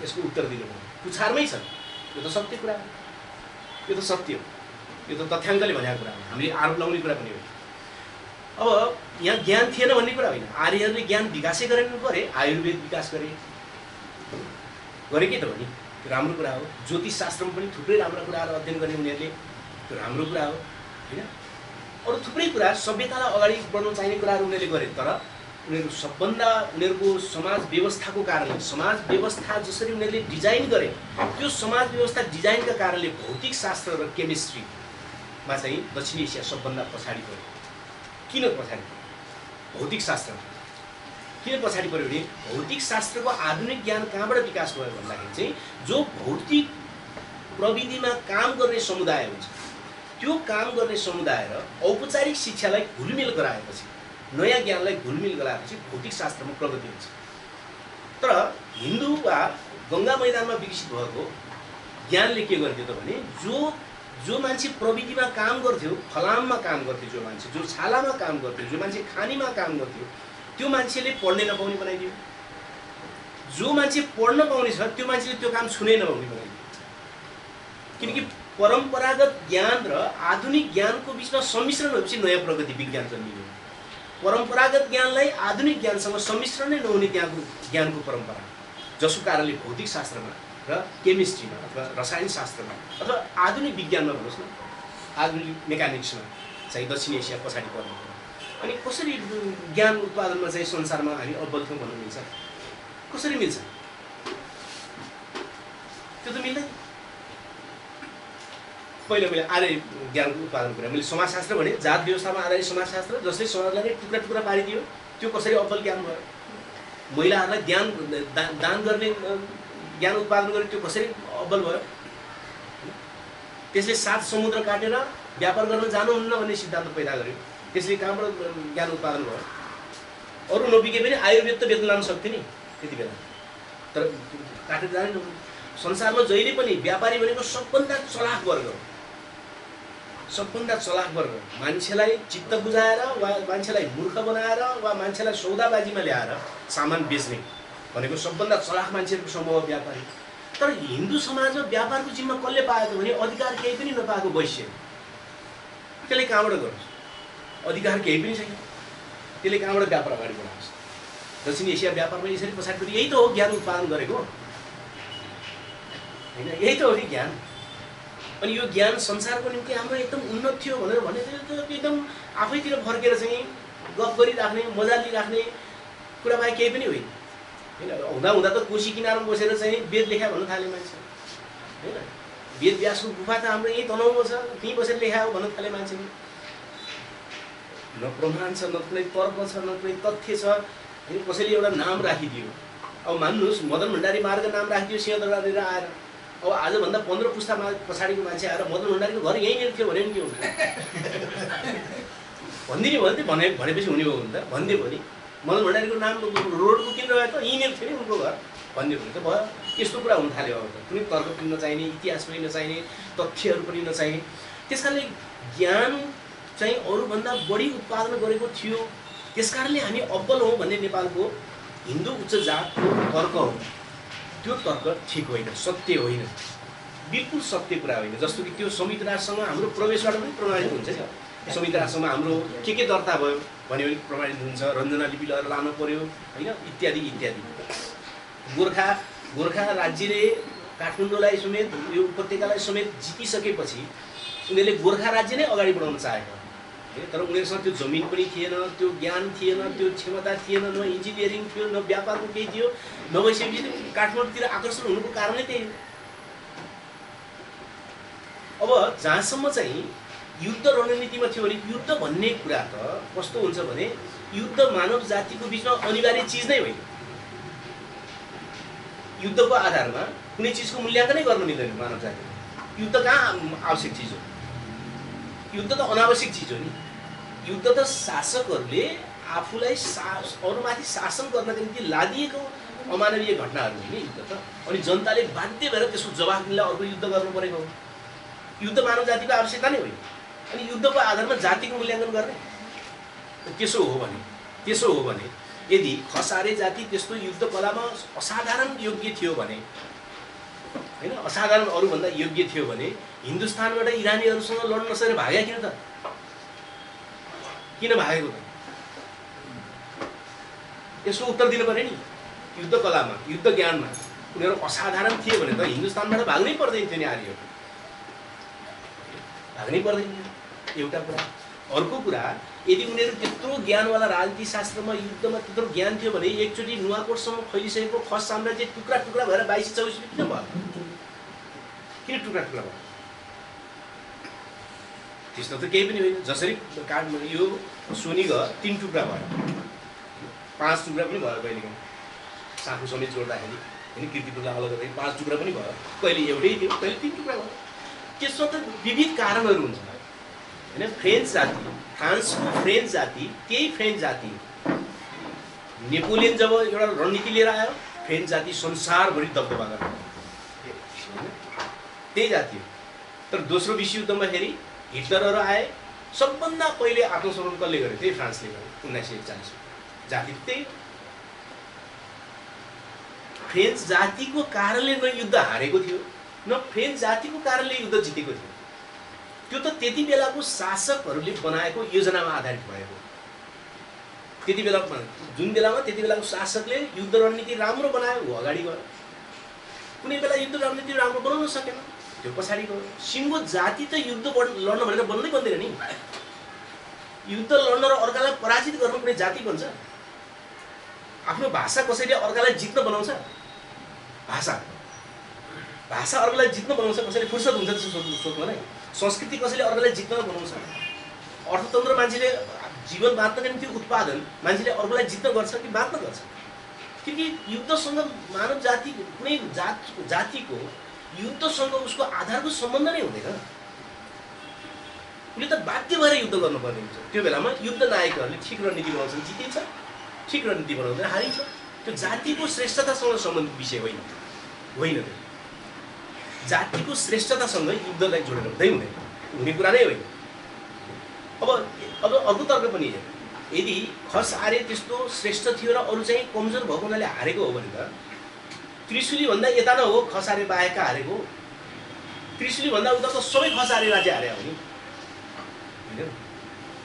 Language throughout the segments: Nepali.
यसको उत्तर दिनुपर्छ। पुछारमै छ, यो त सत्य कुरा हो, यो त सत्य हो, यो त तथ्याङ्कले भनेको कुरा हो, हामीले आरोप लगाउने कुरा पनि होइन। अब यहाँ ज्ञान थिएन भन्ने कुरा होइन, आर्यहरूले ज्ञान विकासै गरेन गरे, आयुर्वेद विकास गरे के त हो नि, त्यो राम्रो कुरा हो। ज्योतिष शास्त्रमा पनि थुप्रै राम्रा कुराहरू अध्ययन गर्ने उनीहरूले, त्यो राम्रो कुरा हो होइन। अरू थुप्रै कुरा सभ्यतालाई अगाडि बढ्न चाहिने कुराहरू उनीहरूले गरे, तर उनीहरू सबभन्दा उनीहरूको समाज व्यवस्थाको कारणले, समाज व्यवस्था जसरी उनीहरूले डिजाइन गरे त्यो समाज व्यवस्था डिजाइनका कारणले भौतिक शास्त्र र केमिस्ट्रीमा चाहिँ दक्षिण एसिया सबभन्दा पछाडि पऱ्यो। किन पछाडि पऱ्यो? भौतिक शास्त्रमा किन पछाडि पऱ्यो भने भौतिक शास्त्रको आधुनिक ज्ञान कहाँबाट विकास भयो भन्दाखेरि चाहिँ जो भौतिक प्रविधिमा काम गर्ने समुदाय हुन्छ, त्यो काम गर्ने समुदाय र औपचारिक शिक्षालाई घुलमिल गराएपछि, नयाँ ज्ञानलाई घुलमिल गराएपछि भौतिक शास्त्रमा प्रगति हुन्छ। तर हिन्दू वा गङ्गा मैदानमा विकसित भएको ज्ञानले के गर्थ्यो त भने जो मान्छे प्रविधिमा काम गर्थ्यो, फलाममा काम गर्थ्यो, जो मान्छे जो छालामा काम गर्थ्यो, जो मान्छे खानीमा काम गर्थ्यो, त्यो मान्छेले पढ्नै नपाउने बनाइदियो। जो मान्छे पढ्न पाउने छ त्यो मान्छेले त्यो काम छुनै नपाउने बनाइदियो। किनकि परम्परागत ज्ञान र आधुनिक ज्ञानको बिचमा सम्मिश्रण भएपछि नयाँ प्रगति विज्ञान जन्मियो। परम्परागत ज्ञानलाई आधुनिक ज्ञानसँग सम्मिश्रण नै नहुने त्यहाँको ज्ञानको परम्परा, जसको कारणले भौतिक शास्त्रमा र केमिस्ट्रीमा अथवा रसायन शास्त्रमा अथवा आधुनिक विज्ञानमा भन्नुहोस् न, आधुनिक मेकानिक्समा चाहिँ दक्षिण एसिया पछाडि पर्नु। अनि कसरी ज्ञान उत्पादनमा चाहिँ संसारमा हामी अब्बल छौँ भन्नु मिल्छ? कसरी मिल्छ? त्यो त मिल्दैन। पहिला आर्य ज्ञानको उत्पादन कुरा मैले समाजशास्त्र भने, जात व्यवस्थामा आधारित समाजशास्त्र जसले समाजलाई नै टुक्रा टुक्रा पारिदियो, त्यो कसरी अब्बल ज्ञान भयो? महिलाहरूलाई दान गर्ने ज्ञान उत्पादन गर्ने, त्यो कसरी अब्बल भयो? त्यसले 7 समुद्र काटेर व्यापार गर्न जानुहुन्न भन्ने सिद्धान्त पैदा गर्यो, त्यसले कहाँबाट ज्ञान उत्पादन भयो? अरू नबिके पनि आयुर्वेद त बेच्न लान सक्थ्यो नि त्यति बेला, तर काटेर जाने। संसारमा जहिले पनि व्यापारी भनेको सबभन्दा चलाख वर्ग हो, सबभन्दा चलाख वर्ग। मान्छेलाई चित्त बुझाएर वा मान्छेलाई मूर्ख बनाएर वा मान्छेलाई सौदाबाजीमा ल्याएर सामान बेच्ने भनेको सबभन्दा चलाख मान्छेहरूको समूह व्यापारी। तर हिन्दू समाजमा व्यापारको जिम्मा कसले पाएको भने अधिकार केही पनि नपाएको वैश्य, त्यसले कहाँबाट गर्छ? अधिकार केही पनि छैन, त्यसले कहाँबाट व्यापार अगाडि बढाउँछ? दक्षिण एसिया व्यापारमा यसरी पछाडि यही त हो ज्ञान उत्पादन गरेको होइन, यही त हो नि ज्ञान। अनि यो ज्ञान संसारको निम्ति हाम्रो एकदम उन्नत थियो भनेर भने एकदम आफैतिर फर्केर चाहिँ गफ गरिराख्ने, मजा लिइराख्ने कुरा बाहेक केही पनि होइन होइन। हुँदा हुँदा त कोशी किनारमा बसेर चाहिँ वेद लेखा भन्न थाले मान्छे होइन। वेद व्यासको गुफा त हाम्रो यही तनहुँमा छ, त्यहीँ बसेर लेखा हो भन्न थाले मान्छेले। न प्रमाण छ, न कुनै तर्क छ, न कुनै तथ्य छ। कसैले एउटा नाम राखिदियो, अब मान्नुहोस् मदन भण्डारी मार्ग नाम राखिदियो सिंहदरबार लिएर आएर, अब आजभन्दा 15 पुस्ता पछाडिको मान्छे आएर मदन भण्डारीको घर यहीँनिर थियो भने पनि के हुन्छ? भनिदिने भनेपछि हुने हो भने त भनिदियो भने मदन भण्डारीको नाम रोडको किन रह्यो त, यहीँनिर थियो नि उनको घर भनिदियो भने त भयो। यस्तो कुरा हुन थाल्यो। अब त कुनै तर्क पनि नचाहिने, इतिहास पनि नचाहिने, तथ्यहरू पनि नचाहिने। त्यस कारणले ज्ञान चाहिँ अरूभन्दा बढी उत्पादन गरेको थियो। त्यस कारणले हामी अब्बल हौँ भन्ने नेपालको हिन्दू उच्च जातको तर्क हो, त्यो तर्क ठिक होइन, सत्य होइन, बिल्कुल सत्य कुरा होइन। जस्तो कि त्यो संयुक्त राष्ट्रसँग हाम्रो प्रवेशबाट पनि प्रमाणित हुन्छ नि। संयुक्त राष्ट्रमा हाम्रो के दर्ता भयो भन्यो भने प्रमाणित हुन्छ, रञ्जना लिपि लगेर लानु पर्यो होइन, इत्यादि इत्यादि। गोर्खा राज्यले काठमाडौँलाई समेत यो उपत्यकालाई समेत जितिसकेपछि उनीहरूले गोर्खा राज्य नै अगाडि बढाउन चाहेको, तर उनीहरूसँग त्यो जमिन पनि थिएन, त्यो ज्ञान थिएन, त्यो क्षमता थिएन, न इन्जिनियरिङ थियो, न व्यापारको केही थियो। नभइसकेपछि काठमाडौँतिर आकर्षण हुनुको कारणै त्यही हो। अब जहाँसम्म चाहिँ युद्ध रणनीतिमा थियो भने युद्ध भन्ने कुरा त कस्तो हुन्छ भने युद्ध मानव जातिको बिचमा अनिवार्य चिज नै होइन। युद्धको आधारमा कुनै चिजको मूल्याङ्कनै गर्न मिल्दैन मानव जातिले। युद्ध कहाँ आवश्यक चिज हो? युद्ध त अनावश्यक चिज हो नि। युद्ध त शासकहरूले आफूलाई अरूमाथि शासन गर्नका निम्ति लादिएको अमानवीय घटनाहरू हो नि युद्ध त। अनि जनताले बाध्य भएर त्यसको जवाफ दिनलाई अर्को युद्ध गर्नु परेको हो। युद्ध मानव जातिको आवश्यकता नै होइन। अनि युद्धको आधारमा जातिको मूल्याङ्कन गर्ने त्यसो हो भने यदि खसारे जाति त्यस्तो युद्ध कलामा असाधारण योग्य थियो भने हैन असाधारण अरूभन्दा योग्य थियो भने हिन्दुस्तानबाट इरानीहरूसँग लड्न नसकेर भाग्या किन त? किन भागेको त? यसको उत्तर दिनु पर्यो नि। युद्ध कलामा, युद्ध ज्ञानमा उनीहरू असाधारण थिए भने त हिन्दुस्तानबाट भाग्नै पर्दैन थियो नि आर्यहरू, भाग्नै पर्दैन थियो। एउटा कुरा। अर्को कुरा, यदि उनीहरू त्यत्रो ज्ञानवाला राजनीति शास्त्रमा युद्धमा त्यत्रो ज्ञान थियो भने एकचोटि नुवाकोटसम्म फैलिसकेको खस साम्राज्य टुक्रा टुक्रा भएर 2224 किन भयो? किन टुक्रा टुक्रा भयो? त्यस्तो त केही पनि होइन। जसरी यो सोनीघर 3 टुक्रा भयो, 5 टुक्रा पनि भयो कहिलेकाहीँ, साखु समेत जोड्दाखेरि होइन, कीर्तिपुरलाई अलग गर्दाखेरि 5 टुक्रा पनि भयो। कहिले एउटै थियो, कहिले 3 टुक्रा भयो। त्यसमा त विविध कारणहरू हुन्छ होइन। फ्रेन्च जाति, फ्रान्सको फ्रेन्च जाति त्यही फ्रेन्च जाति। नेपोलियन जब एउटा रणनीति लिएर आयो, फ्रेन्च जाति संसारभरि दबदबा गर्यो, त्यही जाति हो। तर दोस्रो विश्वयुद्धमा फेरि हिटलरहरू आए, सबभन्दा पहिले आत्मसमर्पण कसले गर्यो? त्यही फ्रान्सले गर्यो 1941। जाति त्यही। फ्रेन्च जातिको कारणले न युद्ध हारेको थियो, न फ्रेन्च जातिको कारणले युद्ध जितेको थियो। त्यो त त्यति बेलाको शासकहरूले बनाएको योजनामा आधारित भएको। त्यति बेला जुन बेलामा त्यति बेलाको शासकले युद्ध रणनीति राम्रो बनायो, हो अगाडि गयो। कुनै बेला युद्ध रणनीति राम्रो बनाउन सकेन, त्यो पछाडि गयो। सिङ्गो जाति त युद्ध लड्न भनेर बन्दै बन्दैन नि। युद्ध लड्न र अर्कालाई पराजित गर्न कुनै जाति बन्छ? आफ्नो भाषा कसैले अर्कालाई जित्न बनाउँछ? भाषा अर्कालाई जित्न बनाउँछ? कसैले फुर्सद हुन्छ त्यसो सोध्नु नै? संस्कृति कसैले अर्कालाई जित्न बनाउँछ? अर्थतन्त्र मान्छेले जीवन बाँच्नका निम्ति उत्पादन मान्छेले अर्कालाई जित्न गर्छ कि बाँच्न गर्छ? किनकि युद्धसँग मानव जाति, कुनै जातिको युद्धसँग उसको आधारको सम्बन्ध नै हुँदैन। उसले त बाध्य भएर युद्ध गर्नुपर्ने हुन्छ। त्यो बेलामा युद्ध नायकहरूले ठिक रणनीति बनाउँछन्, जितिन्छ, ठिक रणनीति बनाउँदैन हारिन्छ। त्यो जातिको श्रेष्ठतासँग सम्बन्धित विषय होइन। त्यो जातिको श्रेष्ठतासँग युद्धलाई जोडेर हुने कुरा नै होइन। अब अर्को तर्क पनि हेर, यदि खस आर्य त्यस्तो श्रेष्ठ थियो र अरू चाहिँ कमजोर भएको हुनाले हारेको हो भने त त्रिशुली भन्दा यता न हो खस आर्य बाहेकका हारेको? त्रिशुली भन्दा उता त सबै खस आर्य राज्य हारे हो नि होइन।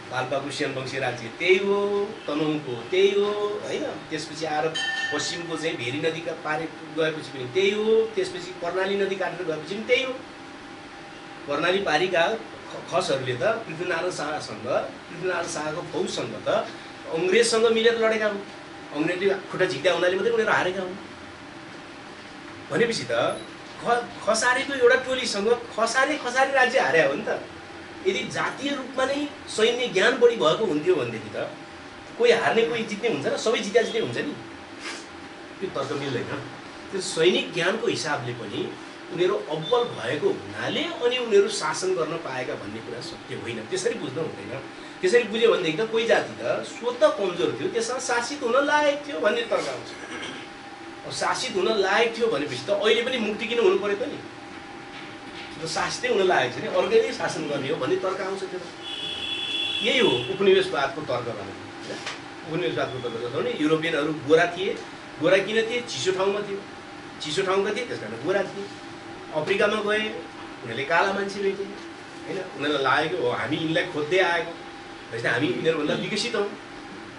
पाल्पाको सेनवंशी राज्य त्यही हो, तनहुँको त्यही हो होइन। त्यसपछि आएर पश्चिमको चाहिँ भेरी नदीका पारे गएपछि पनि त्यही हो। त्यसपछि कर्णाली नदी काटेर गएपछि पनि त्यही हो। कर्णाली पारीका खसहरूले त पृथ्वीनारायण शाहको फौजसँग त अङ्ग्रेजसँग मिलेर लडेका हुन्। अङ्ग्रेजले खुट्टा झिक्दा हुनाले मात्रै उनीहरू हारेका हुन्। भनेपछि त खसारेको एउटा टोलीसँग खसारे राज्य हारे हो नि त। यदि जातीय रूपमा नै सैन्य ज्ञान बढी भएको हुन्थ्यो भनेदेखि त कोही हार्ने कोही जित्ने हुन्छ र सबै जिते हुन्छ नि। त्यो तर्क मिल्दैन। त्यो सैनिक ज्ञानको हिसाबले पनि उनीहरू अब्बल भएको हुनाले अनि उनीहरू शासन गर्न पाएका भन्ने कुरा सत्य होइन। त्यसरी बुझ्नु हुँदैन। त्यसरी बुझ्यो भनेदेखि त कोही जाति त स्वतः कमजोर थियो, त्यसमा शासित हुन लायक थियो भन्ने तर्क आउँछ। शासित हुन लायक थियो भनेपछि त अहिले पनि मुक्ति किन हुनु पर्यो त नि? त्यो शासितै हुन लायक छ नि, अर्कैले शासन गर्ने हो भन्ने तर्क आउँछ। त्यो यही हो उपनिवेशवादको तर्क भनेको। उपनिवेशवादको तर्क भने युरोपियनहरू गोरा थिए। गोरा किन थिए? चिसो ठाउँमा थियो, चिसो ठाउँका थिए, त्यस कारण गोरा थिए। अफ्रिकामा गए, उनीहरूले काला मान्छे भेटे होइन। उनीहरूलाई लागेको हो हामी यिनलाई खोज्दै आएको, जस्तै हामी यिनीहरूभन्दा विकसित हौँ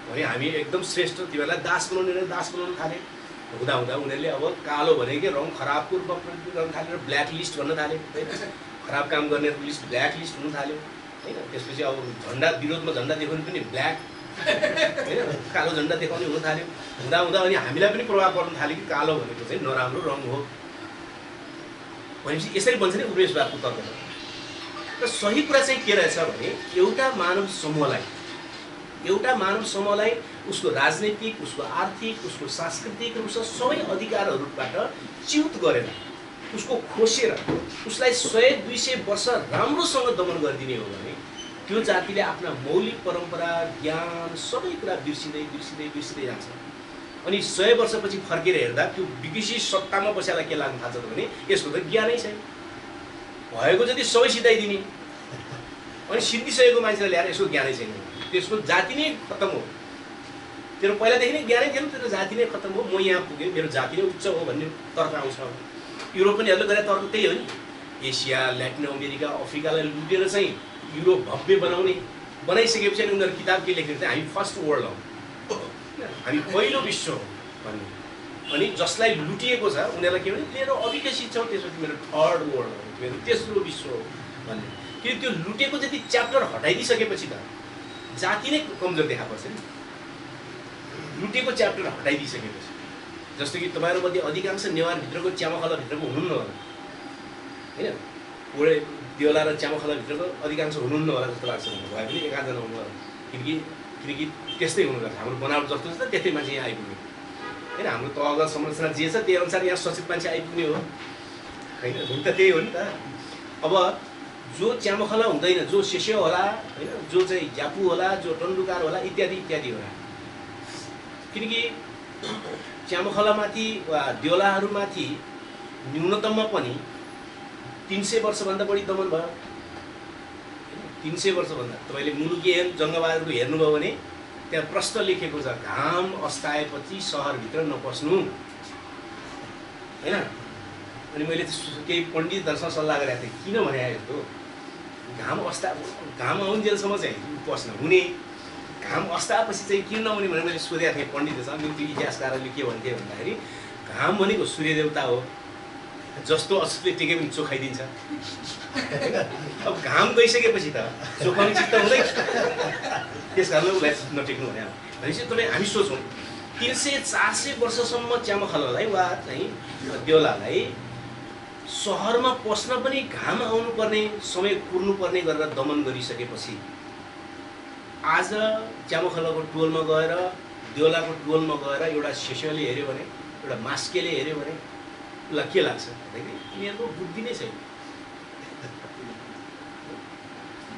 भने हामी एकदम श्रेष्ठ। तिमीहरूलाई दास बनाउन थाले। हुँदा उनीहरूले अब कालो भनेको रङ खराबको रूपमा प्रयोग गर्न थालेर ब्ल्याक लिस्ट भन्न थाल्यो होइन। खराब काम गर्ने लिस्ट ब्ल्याक लिस्ट हुन थाल्यो होइन। त्यसपछि अब झन्डा विरोधमा झन्डा देखाउने पनि ब्ल्याक होइन, कालो झन्डा देखाउने हुन थाल्यो। हुँदा अनि हामीलाई पनि प्रभाव पर्न थाल्यो कि कालो भनेको चाहिँ नराम्रो रङ हो भनेपछि यसरी बन्छ नि उपनिवेशवादको तर्क। र सही कुरा चाहिँ के रहेछ भने एउटा मानव समूहलाई उसको राजनीतिक, उसको आर्थिक, उसको सांस्कृतिक र उसको सबै अधिकारहरूबाट च्युत गरेर, उसको खोसेर उसलाई 100-200 वर्ष राम्रोसँग दमन गरिदिने हो भने त्यो जातिले आफ्ना मौलिक परम्परा, ज्ञान सबै कुरा बिर्सिँदै जान्छ। अनि 100 वर्षपछि फर्केर हेर्दा त्यो विकसित सत्तामा बसेला के लाग्न थाल्छ भने यसको त ज्ञानै छैन, भएको जति सबै सिधाइदिने। अनि सिद्धिसकेको मान्छेलाई ल्याएर यसको ज्ञानै छैन, त्यसको जाति नै खत्तम हो। तेरो पहिलादेखि नै ज्ञानै थिएन, तेरो जाति नै खत्तम हो। म यहाँ पुगेँ, मेरो जाति नै उच्च हो भन्ने तर्क आउँछ। युरोपियनहरूले गरे तर्क त्यही हो नि, एसिया ल्याटिन अमेरिका अफ्रिकालाई लुटेर चाहिँ युरोप भव्य बनाइसकेपछि अनि उनीहरू किताब के लेखेको थियो, हामी फर्स्ट वर्ल्ड हौ, हामी पहिलो विश्व हो भन्ने। अनि जसलाई लुटिएको छ उनीहरूलाई के भने लिएर अविकसित छौ, त्यसपछि मेरो थर्ड वर्ल्ड हो, मेरो तेस्रो विश्व हो भन्ने। किन त्यो लुटेको जति च्याप्टर हटाइदिइसकेपछि त जाति नै कमजोर देखा पर्छ नि, लुटेको च्याप्टर हटाइदिइसकेपछि। जस्तो कि तपाईँहरूमध्ये अधिकांश नेवारभित्रको च्यामखलाभित्रको हुनुहुन्न होला होइन, ओडे देउला र च्यामखलाभित्रको अधिकांश हुनुहुन्न होला जस्तो लाग्छ मलाई, भए पनि एकाजना हुनु होला, किनकि त्यस्तै हुनुपर्छ, हाम्रो बनावट जस्तो छ त्यस्तै मान्छे यहाँ आइपुग्ने होइन, हाम्रो तहगत संरचना जे छ त्यही अनुसार यहाँ सचेत मान्छे आइपुग्ने हो होइन, हुन त त्यही हो नि त। अब जो च्यामखला हुँदैन, जो सेस्यो होला होइन, जो चाहिँ ज्यापु होला, जो टन्डुकार होला इत्यादि इत्यादि होला, किनकि च्यामखलामाथि वा देउलाहरूमाथि न्यूनतममा पनि 300 वर्षभन्दा बढी दमन भयो। 300 वर्षभन्दा तपाईँले मुलुकियन जङ्गबहादुरको हेर्नुभयो भने त्यहाँ प्रश्न लेखेको छ, घाम अस्ताएपछि सहरभित्र नपस्नु होइन। अनि मैले केही पण्डितहरूसँग सल्लाह गरेको थिएँ, किन भने यस्तो घाम आउन्जेलसम्म चाहिँ पस्न हुने, घाम अस्ताएपछि चाहिँ किन नहुने भनेर मैले सोधेको थिएँ पण्डितहरूसँग। त्यो इतिहासकारहरूले के भन्थे भन्दाखेरि घाम भनेको सूर्य देवता हो, जस्तो अशुद्धले टेके पनि चोखाइदिन्छ। अब घाम गइसकेपछि त चोखाउने चित्त हुँदैन, त्यस कारणले उसलाई नटेक्नु भने भनेपछि तपाईँ हामी सोचौँ 300-400 वर्षसम्म च्यामखलालाई वा चाहिँ देउलालाई सहरमा पस्न पनि घाम आउनुपर्ने समय कुर्नुपर्ने गरेर दमन गरिसकेपछि आज च्यामखलाको टोलमा गएर देउलाको टोलमा गएर एउटा सेस्योले हेऱ्यो भने, एउटा मास्केले हेऱ्यो भने उसलाई के लाग्छ भन्दाखेरि यिनीहरूको बुद्धि नै छैन,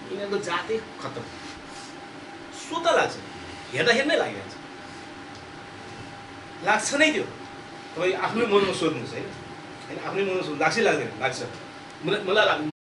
यिनीहरूको जातै खतम स्वत लाग्छ, हेर्दाखेरि नै लागिहाल्छ, लाग्छ नै त्यो। तपाईँ आफ्नै मनमा सोध्नुहोस् होइन, आफ्नै मनमा सोध्नु लाग्छ लाग्दैन, लाग्छ, मलाई लाग्छ।